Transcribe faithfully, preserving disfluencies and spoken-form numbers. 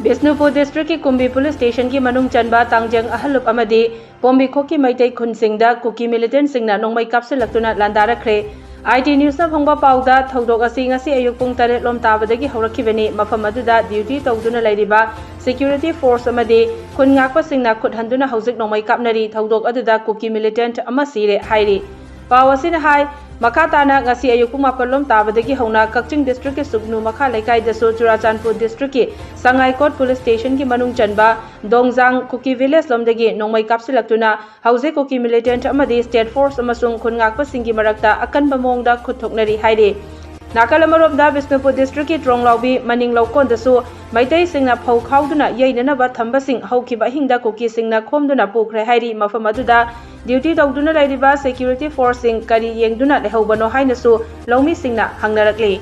ꯕꯤꯁꯅꯨꯄꯨꯔ ꯗꯤꯁꯇ꯭ꯔꯤꯛꯀꯤ ꯀꯨꯝꯕꯤ ꯄꯨꯂꯤꯁ ꯁ꯭ꯇꯦꯁꯟꯒꯤ ꯃꯅꯨꯡ ꯆꯟꯕ ꯇꯥꯡꯖꯦꯡ ꯑꯍꯜꯂꯨꯞ ꯑꯃꯗꯤ ꯄꯣꯝꯕꯤꯈꯣꯛꯀꯤ ꯃꯩꯇꯩ ꯈꯨꯟꯁꯤꯡꯗ ꯀꯨꯀꯤ ꯃꯤꯂꯤꯇꯦꯟꯠꯁꯤꯡꯅ ꯅꯣꯡꯃꯩ ꯀꯥꯞꯁꯤꯜꯂꯛꯇꯨꯅ ꯂꯥꯟꯗꯥꯔꯛꯈ꯭ꯔꯦ꯫ ꯑꯥꯏ ꯇꯤ ꯅ꯭ꯌꯨꯁꯅ ꯐꯪꯕ ꯄꯥꯎꯗ, ꯊꯧꯗꯣꯛ ꯑꯁꯤ ꯉꯁꯤ ꯑꯌꯨꯛ ꯄꯨꯡ ꯇꯔꯦꯠ ꯂꯣꯝ ꯇꯥꯕꯗꯒꯤ ꯍꯧꯔꯛꯈꯤꯕꯅꯤ꯫ ꯃꯐꯝ ꯑꯗꯨꯗ ꯗ꯭ꯌꯨꯇꯤ ꯇꯧꯗꯨꯅ ꯂꯩꯔꯤꯕ ꯁꯦꯀ꯭ꯌꯨꯔꯤꯇꯤ ꯐꯣꯔꯁ ꯑꯃꯗꯤ ꯈꯨꯟ ꯉꯥꯛꯄꯁꯤꯡꯅ ꯈꯨꯠ ꯍꯟꯗꯨꯅ ꯍꯧꯖꯤꯛ ꯅꯣꯡꯃꯩ ꯀꯥꯞꯅꯔꯤ꯫ ꯊꯧꯗꯣꯛ ꯑꯗꯨꯗ ꯀꯨꯀꯤ ꯃꯤꯂꯤꯇꯦꯟꯠ ꯑꯃ ꯁꯤꯔꯦ ꯍꯥꯏꯔꯤ꯫ ꯄꯥꯎ ꯑꯁꯤꯅ ꯍꯥꯏ, ꯃꯈꯥ ꯇꯥꯅ ꯉꯁꯤ ꯑꯌꯨꯛ ꯄꯨꯡ ꯃꯥꯄꯜ ꯂꯣꯝ ꯇꯥꯕꯗꯒꯤ ꯍꯧꯅ ꯀꯛꯆꯤꯡ ꯗꯤꯁꯇ꯭ꯔꯤꯛꯀꯤ ꯁꯨꯛꯅꯨ ꯃꯈꯥ ꯂꯩꯀꯥꯏꯗꯁꯨ ꯆꯨꯔꯥꯆꯥꯟꯄꯨꯔ ꯗꯤꯁꯇ꯭ꯔꯤꯛꯀꯤ ꯁꯉꯥꯏꯀꯣꯠ ꯄꯨꯂꯤꯁ ꯁ꯭ꯇꯦꯁꯟꯒꯤ ꯃꯅꯨꯡ ꯆꯟꯕ ꯗꯣꯡꯖꯥꯡ ꯀꯨꯀꯤ ꯚꯤꯂꯦꯖ ꯂꯣꯝꯗꯒꯤ ꯅꯣꯡꯃꯩ ꯀꯥꯞꯁꯤꯜꯂꯛꯇꯨꯅ ꯍꯧꯖꯤꯛ ꯀꯨꯀꯤ ꯃꯤꯂꯤꯇꯦꯟꯠ ꯑꯃꯗꯤ ꯁ꯭ꯇꯦꯠ ꯐꯣꯔꯁ ꯑꯃꯁꯨꯡ ꯈꯨꯟ ꯉꯥꯛꯄꯁꯤꯡꯒꯤ ꯃꯔꯛꯇ ꯑꯀꯟꯕ ꯃꯑꯣꯡꯗ ꯈꯨꯠ ꯊꯣꯛꯅꯔꯤ ꯍꯥꯏꯔꯤ꯫ ꯅꯥꯀꯜ ꯑꯃꯔꯣꯝꯗ ꯕꯤꯁꯅꯨꯄꯨꯔ ꯗꯤꯁꯇ꯭ꯔꯤꯛꯀꯤ ꯇ꯭ꯔꯣꯡꯂꯥꯎꯕꯤ ꯃꯅꯤꯡ ꯂꯧꯀꯣꯟꯗꯁꯨ ꯃꯩꯇꯩꯁꯤꯡꯅ ꯐꯧ ꯈꯥꯎꯗꯨꯅ ꯌꯩꯅꯅꯕ ꯊꯝꯕꯁꯤꯡ ꯍꯧꯈꯤꯕ ꯑꯍꯤꯡꯗ ꯀꯨꯀꯤꯁꯤꯡꯅ ꯈꯣꯝꯗꯨꯅ ꯄꯨꯈ꯭ꯔꯦ ꯍꯥꯏꯔꯤ꯫ ꯃꯐꯝ ꯑꯗꯨꯗ ꯗ꯭ꯌꯨꯇꯤ ꯇꯧꯗꯨꯅ ꯂꯩꯔꯤꯕ ꯁꯦꯀ꯭ꯌꯨꯔꯤꯇꯤ ꯐꯣꯔꯁꯁꯤꯡ ꯀꯔꯤ ꯌꯦꯡꯗꯨꯅ ꯂꯩꯍꯧꯕꯅꯣ ꯍꯥꯏꯅꯁꯨ ꯂꯧꯃꯤꯁꯤꯡꯅ ꯍꯪꯅꯔꯛꯂꯤ꯫